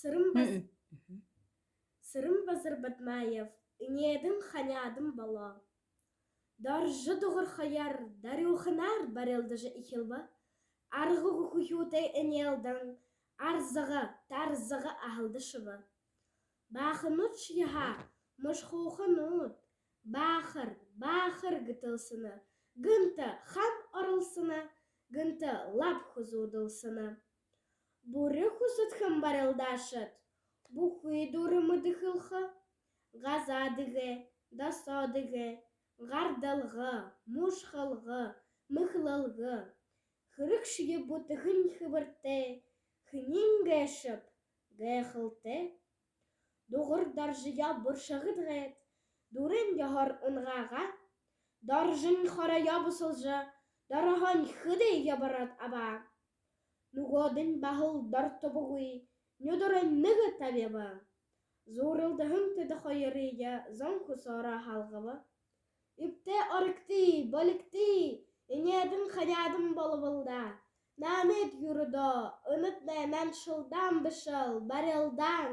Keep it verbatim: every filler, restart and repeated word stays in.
Сэрэн Баз- Сэрэн Базар Бадмаев. «Энеэдэн ханяадан болоо». Доржо Дугар хоёр дарюуханаар барилдажа эхилбэ. Аргагүй хүхюутэй энеэлдэн арзага, тарзага аһалдашаба. Баахануудшье һаа, мушхууханууд баахар, баахар гэтэлсэнэ, гэнтэ хам оролсоно, гэнтэ лаб хүзүүдэлсэнэ. Бүри хүсэдхэн барилдаашад бүхы дүүрэ мэдэхэ лэ ха. Газаа дэгэй, досоо дэгэй, гардалга, мушхалга, мэхэлэлгэ. Хэрэгшье бүтэхэнь хэбэртэй, хэниинь гээшэб гайхалтай. Дугар Доржоёо бүршэгэд гээд, дүүрэн ёһоор унагаагаа. Доржонь хорёо бусалжа, дороһоонь хэды ябараад абаа. Нүгөөдэнь баһал дортобогүй, нюдэрынь нэгэ табяба. Зууралдаһан тэдэ хоёрые зон хүсөөрөө һалгаба. Эбтэй орогты, болигты, энеэдэн ханяадан болобол даа. Намайе юрэдөө, энэтнай наншалдаан бэшэл, барилдаан.